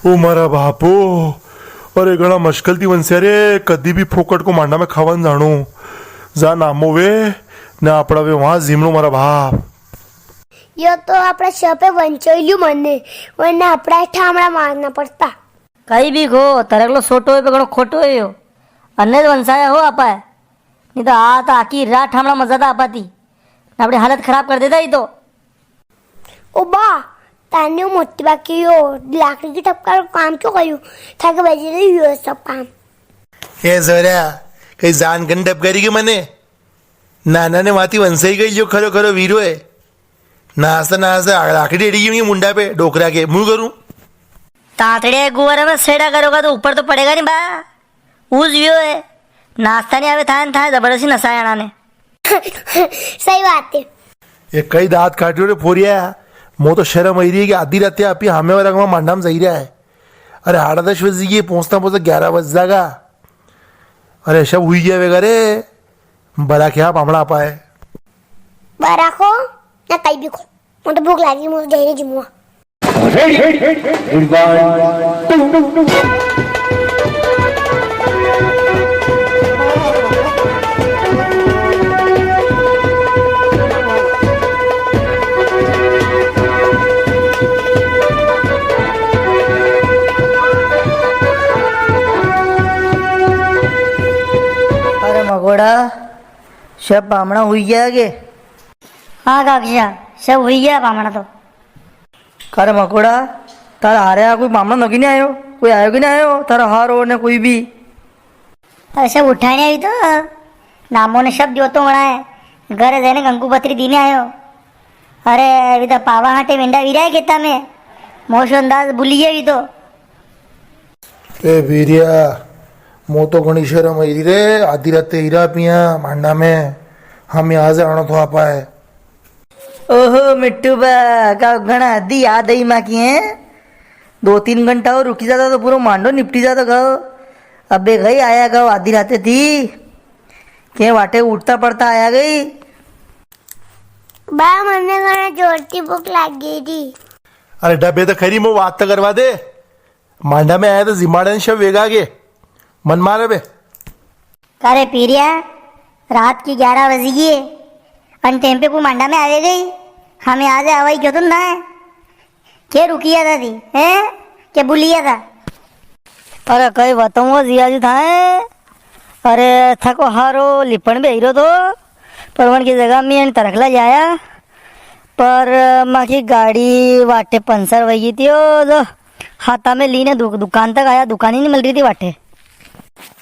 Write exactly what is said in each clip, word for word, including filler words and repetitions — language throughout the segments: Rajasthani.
ओ मारा बापो, अरे घणा मुश्किल थी वंस्या रे, कदी भी फोकट को मांडा में खावन जाणो। जा नामो वे, ने आपड़ा वे वहां जीमणो मारा बाप। यो तो आपड़ा शपे वंचोइल्यू मने, वरना आपड़ा ठामड़ा मारना पड़ता। कई भी को, तरकलो सोटो है पे घणो खोटो है यो। अन्ने ज वंसाया हो आपा है। नी तो आ तो आखी रात ठामड़ा मजाता आपा थी। ने आपड़ी हालत खराब कर देता ही तो। ओ बा, ताने मोटी बाकी यो लाकड़ी की टपका रो काम क्यों करियो? थाके वजह से यो सब काम। ए जोरा, कई जान कन टपकारी के मने? नाना ने वाती वंसई गई जो खरो खरो वीरो है। नास्ता नास्ता लाकड़ी अड़ी गई मुंडा पे, डोकरा के, मूं करूं? तातड़े गुवर में सेड़ा करोगा तो ऊपर तो पड़ेगा नी बा। उज व्यो है। नाचता नी आवे थाने, थाने जबरदस्ती नसाया ने। सही बात है। ये कई दांत काटियो रे फोरिया, मो तो शर्म आई री है कि आधी राते आपी हामे वाला का मांडा में जाई रहा है। अरे, हाड़ा दस बजी गई, पहुंचता पहुंचता ग्यारह बज जागा। अरे, सब हुई गया वेगा रे, बरा क्या पामड़ा पाए। बरा को, ना कई भी को, मो तो भूख लागी, मो तो जाई री जिमुआ। Ready, ready, ready, one, two, two, two। अरे मकोड़ा, सब पामणा हुई गया के? हाँ काकासा, सब हुई गया पामणा तो। अरे मकोड़ा, थारे हारे आ कोई पामणो नकी नी आयो? कोई आयो कि नी आयो? थारे हारो ने कोई भी? अरे सब उठाने आई तो, नामो ने सब दियो तो वणा है। घर जाने गंगू पत्री दीने आयो। अरे, अभी तो पावा हाटे मेंढा वीरा है खेता में। मौसम अंदाज भूली गया अभी तो। ए वीरिया, मो तो घणी शर्म आई री रे, आधी राते हीरा पिया मांडा में, हम यहाँ से आणो तो आपा है। ओहो मिट्टू बा, का घणा आधी याद आई माँ की है। दो तीन घंटा और रुकी जाता तो पूरो मांडो निपटी जातो गाओ। अबे गई आया गाओ आधी राते थी। के वाटे उठता पड़ता आया गई। बा, मने घणा जोर की भूख लागी थी। अरे डबे तो खरी, मो बात तो करवा दे। मांडा में आया तो जिमाड़े ने शव वेगा के। मन मारे बे। अरे पीरिया, रात की ग्यारह बजी गई है। अन टेम पे कोई मांडा में आवे गई? हमें आज आवाई क्यों तो ना है? के रुकिया था थी, हैं? के बुलिया था? अरे कई बताऊंगा जिया जी थाए। अरे थाको हारो लिपण भी हीरो तो, पर वन की जगह में तरखला जाया। पर माँ की गाड़ी वाटे पंचर वही थी, ओ जो हाथा में लीने दु-, दुकान तक आया, दुकान ही नी मिल री थी वाटे।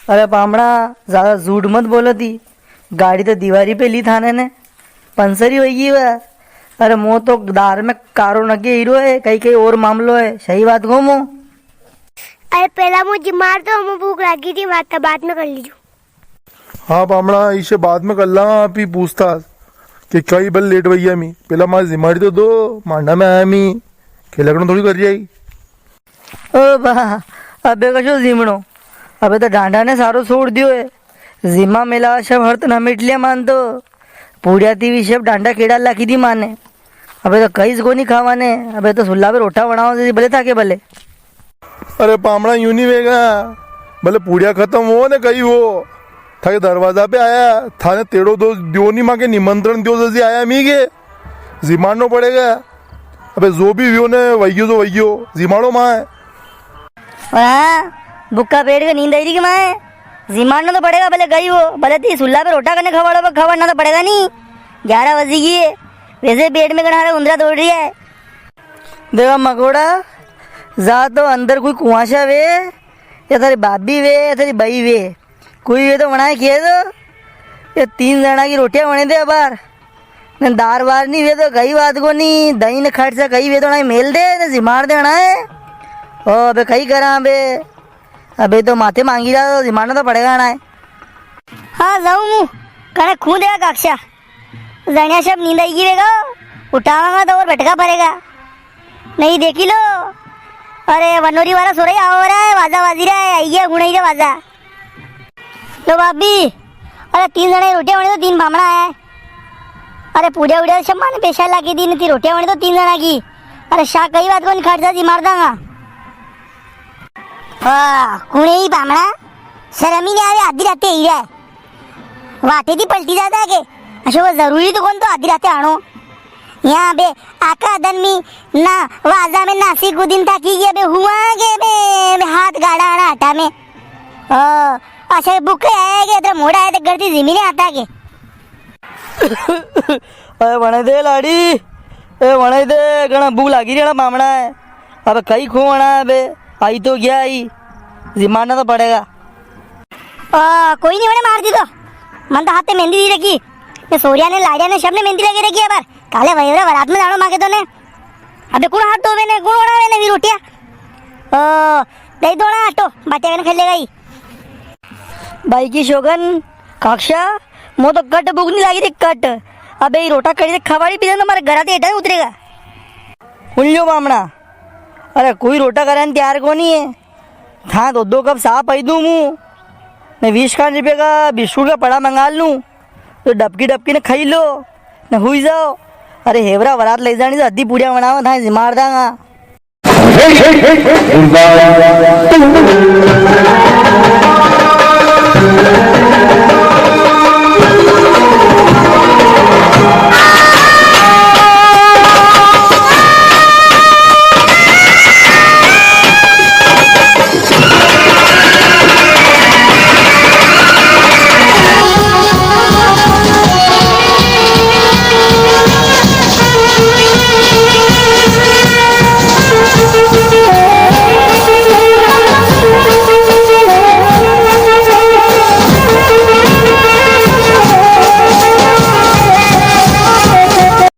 अरे पामड़ा, ज्यादा झूठ मत बोलो थी, गाड़ी तो दीवारी पे ली थाने ने, पंचर ही वही हुआ। अरे मो तो दार में कारो नगे हीरो है, कई कई और मामलो है, सही बात कहूँ मो। अरे पेला मुझे मार दो, मुझे भूख लगी थी, बात तो बाद में कर लीजो। हाँ पामणा, इसे बाद में कर लांगा आप ही पूछताछ कि कई बल लेट भैया मी, पेला मारे जिमाड़ी तो दो, मांडा में आया मी, खेलकड़ो थोड़ी कर रिया ही। ओ बा, अबे कशो जीमणो, अबे तो डांडा ने सारो छोड़ दियो है, जीमा मेला सब हरत ना मिट लिया मान तो, पूड़िया थी भी सब डांडा केड़ा लाखी दी माने। अबे तो कई कोनी खावा ने, अबे तो सुल्ला पे रोटा बनाओ जदी भले थाके भले। अरे पामणा यूं नी वेगा, भले पूड़िया खत्म हो ने कई हो, थाके दरवाजा पे आया, थाने तेड़ो दो दियो नी माके निमंत्रण दियो जदी आया मी के, जिमानो पड़ेगा। अबे जो भी वियो ने वैयो जो वैयो, जिमानो माए। और हाँ, भूखा पेट के नींद आई री कि माए? जिमानो तो पड़ेगा, भले गई हो, भले ती सुल्ला पे रोटा करने खवाड़ो, पर खवाड़ना तो पड़ेगा नी। ग्यारह बजी गई है, वैसे पेट में घणा सारा उंदरा दौड़ रिया है। देखा मकोड़ा, जा तो अंदर कोई कुआशा वे, या थारी भाभी वे, या थारी बई वे, कोई वे तो वणाए के दो, ये तीन जना की रोटियां वणे दे अबार। ने दार वार नी वे तो कई बात कोनी, दही ने खर्चा कई वे तो ना मेल दे, ने जिमाड़ देना है। ओ, अबे कई करा अबे, अबे तो माथे मांगी जा, तो जिमाड़ना तो पड़ेगा ना है। हाँ, जाऊं मु, कने खूं देगा काकसा। जणिया सब नींद आई गई वेगा, उठावांगा तो और भटका पड़ेगा। नी देखी लो, अरे वनोरी वाला सोरा ही आवा वाला है, वाजा वाजी रहा है, आई गया गुणई रे वाजा। लो भाभी, अरे तीन जणा की रोटियां वणी तो तीन पामणा है। अरे पूड़िया उड़िया सब माने पैसा लागी दी नी थी, रोटियां वणी तो तीन जणा की। अरे शा कई बात कोनी, खर्चा जिमाड़ दांगा। ओ, कुणे ही पामणा, शर्म ही नी आवे, आधी राते ही रे। वाटे थी पलटी जाता के, अशो वो जरूरी तो कोनी तो आधी राते आणो। यां बे, आका दन मी ना, वाजा में नासी कूदी ने थाकी गया बे, हुआ के बे, बे हाथ गाड़ा आना आटा में। ओ, अशे बुक आया के, इतरा मोड़ा आया तो घर थी जिमी नी आता के। अरे वणे दे लाड़ी, ए वणे दे, घणा भूख लागी री है ना पामणा है। अबे कई खो वणा है बे, आई तो गया ही, जिमाना तो पड़ेगा। ओ, कोई नी, वणे मार दी तो। मन तो हाथे मेहंदी दी रखी। ये सोरिया ने, लाड़िया ने, सबने मेहंदी लगे रखी है पर। काले वहीवरा वरात में जाणो मांगे तो ने। अबे कुण हाथ धोवे ने, कुण वणावे ने भी रोटियां? ओ, दई दो ना आटो, बाटिया कने खेलेगा ही। भाई की सोगन, काक्षा, मो तो कट भूख नी लागी री, कट। अबे, ये रोटा कड़ी से खवाड़ी पीने तो मारे घरा ते हेठा नी उतरेगा। सुन लियो बामणा, अरे, कोई रोटा करने तैयार कोनी है। थां दो दो कप सा पाई दूं मु, ने बीस खान रुपये का बिस्कुट का पड़ा मंगा लूं, तो डबकी डबकी ने खाई लो, ने हुई जाओ। अरे, हेवरा वरात ले जानी तो अद्धी पूड़िया बनाओ, थां जिमार दांगा।